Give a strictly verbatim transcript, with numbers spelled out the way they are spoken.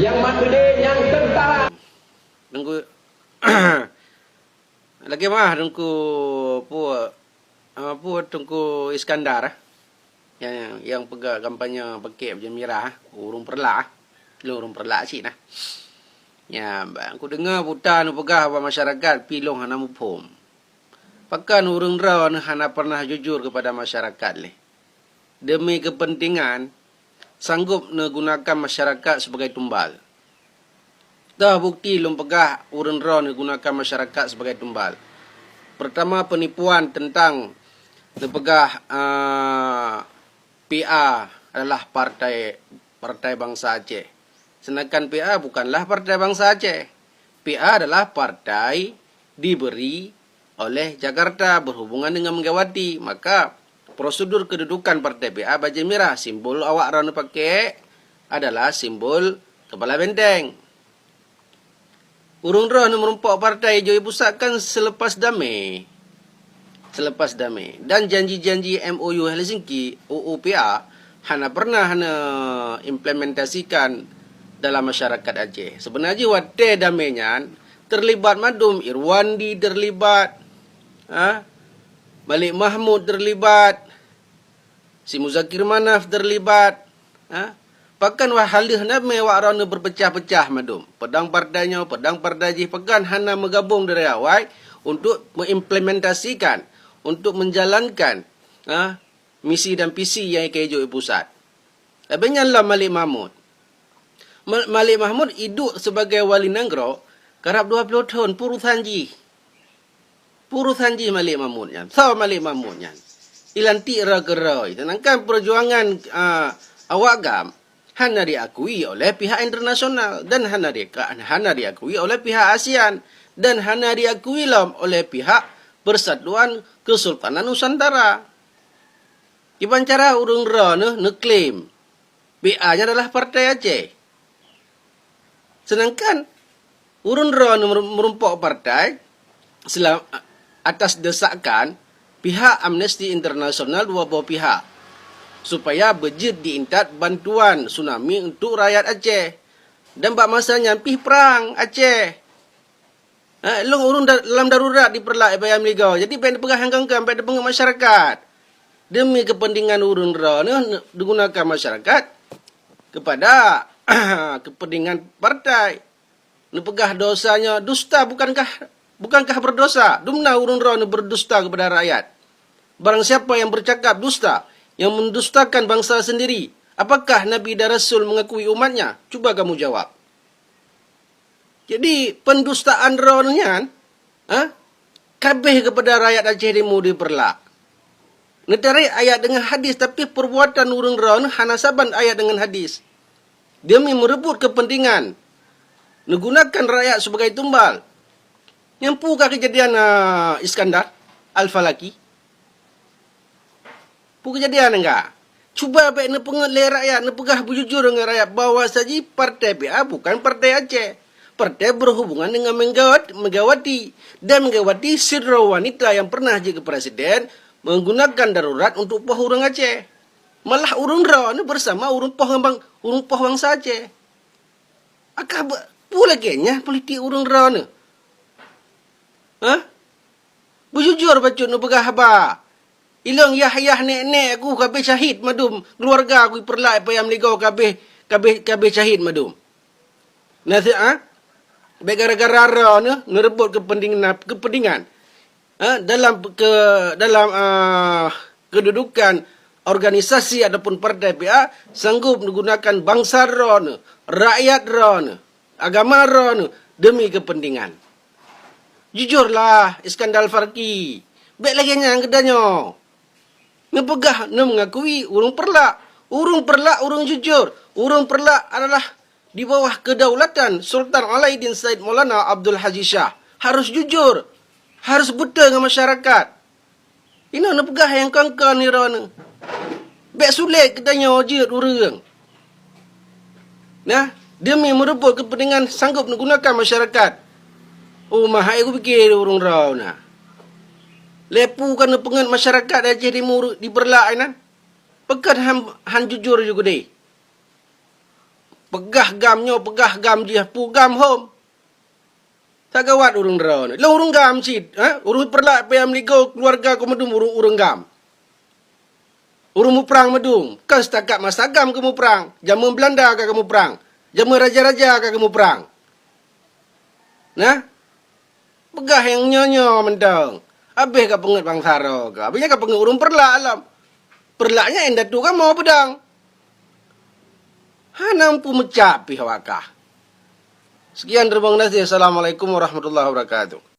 Nyang mat beudé nyang teuntara. Teungku, lagèe mah Teungku, peue, ah, peue Teungku Iskandar, eh? Nyang, nyang peugah kampanye pakèk bajèe mirah, ureueng Peureulak, eh? Lôn ureueng Peureulak cit nah. Nya, bang, kudeungö buta neupeugah bak masyarakat, pi lôn hana muphom. Pakon ureueng droeneuh hana pernah jujur keupada masyarakat lé? Demi keupeuntengan, sanggob neugunakan masyarakat sibagai tumbal. Toh bukti lôn peugah ureueng droeneuh gunakan masyarakat sibagai tumbal. Pertama, peunipuan teuntang neupeugah, eh, P A adalah partai, partai bansa Aceh. Sedangkan P A bukanlah partai bansa Aceh. P A adalah partai diberi oleh Jakarta berhubungan dengan Megawati. Maka, prosedur kedudukan Partai P A bajèe mirah, simbol awak droeneuh pakèk adalah simbol kepala benteng. Ureueng droeneuh meurumpok partai Joe pusat kan selepas damé. Selepas damé. Dan janji-janji M O U Helsinki, U U P A, hana pernah neuimplementasikan dalam masyarakat Aceh. Seubeuna jih watèe damé nyan, teulibat mandum, Irwandi teulibat, ha? Malik Mahmud teulibat, si Muzakir Manaf teulibat, ha? Pakon wah haleuh damé awak droeneuh beupeucah-peucah mandum. Peudong partai nyoe, peudong partai jih, pakon hana meugabong dari awai untuk meuimplementasikan, untuk menjalankan, ha, misi dan visi nyang ka jijok di pusat. Leubeh nyan lom Malik Mahmud. Ma-, Malik Mahmud iduek sibagai wali nanggroe karab dua ploh thon, peue urusan jih. Peue urusan jih Malik Mahmud nyan. Soe Malik Mahmud nyan? Ilantik droe keudroe. Sedangkan perjuangan, a, awak GAM hana diakui oleh pihak internasional dan hana di-, hana diakui oleh pihak ASEAN dan hana diakui lom oleh pihak Persatuan Kesultanan Nusantara. Kiban cara ureueng droeneuh neuklaim P A nyan adalah Partai Aceh. Sedangkan ureueng droeneuh meurumpok partai seula-, atas desakan pihak Amnesty International dua boh pihak, supaya beujeuet diintat bantuan tsunami untuk rakyat Aceh. Dan bak masa nyan pih prang Aceh. Ha, lôn ureueng da-, lam darurat di Peureulak, Paya Meuligoe. Jadi, bèk neupeugah nyang kon-kon, bèk neupeungeut masyarakat. Demi keupeuntengan ureueng droeneuh, ne-, digunakan masyarakat kepada keupeuntengan partai. Neupeugah dosa nyoe dusta, bukankah, bukankah berdosa? Dumna ureueng droeneuh berdusta kepada rakyat. Barang siapa yang bercakap dusta, yang mendustakan bangsa sendiri, apakah Nabi dan Rasul mengakui umatnya? Cuba kamu jawab. Jadi, pendustaan droeneuh nyan, ha, ka abéh keupada rakyat Aceh Timu di Peureulak. Neutarek ayat deungon hadis, tapi perbuatan ureueng droeneuh hana saban ayat deungon hadis. Demi merebut kepentingan, neugunakan rakyat sebagai tumbal. Nyan peue ka keujadian, a, Iskandar Al-Falaki? Peue keujadian nyang ka? Cuba bèk neupeungeut lé rakyat, neupeugah beujujur ngon rakyat bahwa saji partai P A bukan partai Aceh. Partai berhubungan dengan Megawat-, Megawati. Dan Megawati sidroe wanita yang pernah jeuet keu presiden menggunakan darurat untuk poh ureueng Aceh. Malah ureueng droeneuh bersama ureueng poh ngon bang-, ureueng poh bansa Aceh. Akah be-, peue lagèe nyan politik ureueng droeneuh? Hah? Beujujur bacut neupeugah haba. Ilôn yah-yah nèk-nèk ku ka abéh syahid mandum, keuluwarga ku di Peureulak, Paya Meuligoe ka abéh, ka abéh, ka abéh syahid mandum. Nah, si, ha? Bèk gara-gara droeneuh neureubot keupeuntingan, keupeuntingan. Ha? Dalam ke-, dalam, ah, kedudukan organisasi ataupun partai P A, sanggup menggunakan bangsa droeneuh, rakyat droeneuh, agama droeneuh demi keupeuntingan. Jujurlah, Iskandar Farki. Bèk lagèe nyan geutanyoe. Neupeugah, neumeungakui ureueng Peureulak. Ureueng Peureulak ureueng jujur. Ureueng Peureulak adalah di bawah kedaulatan Sultan Alaiddin Said Maulana Abdul Aziz Shah. Harus jujur. Harus beutôi ngon masyarakat. Inoe neupeugah nyang kon-kon nirok nyoe. Bèk sulet geutanyoe jeuet ureueng. Nah, demi meureubot keupeuntengan sanggob neugunakan masyarakat. Oh, mahai kupike ureueng droe na. Lé peue ka neupeungeut masyarakat Aceh Timu di Peureulak nyan? Pakon han, han jujur ju keudeh? Peugah GAM nyoe, peugah GAM jih, peue GAM hom. Tagawat ureuëng droeneuh. Lôn ureuëng GAM cit, eh? Ureuëng Peureulak payah meuligoe keuluwarga kaum mandum ureuëng, ureuëng GAM. Ureuëng muprang meudum, kon setakat masa GAM keu muprang, jameun Beulanda ka keu muprang, jameun raja-raja ka keu muprang. Nah, peugah nyang nyoe-nyoe mantong. Habéh ka peungeuet bansa droe ka. Habéh nyan ka peungeuet ureuëng Peureulak lom. Peureulak nyan indatu kamoe peudong. Hana mampu meucap pih awak kah. Sekian, terima kasih. Assalamualaikum warahmatullahi wabarakatuh.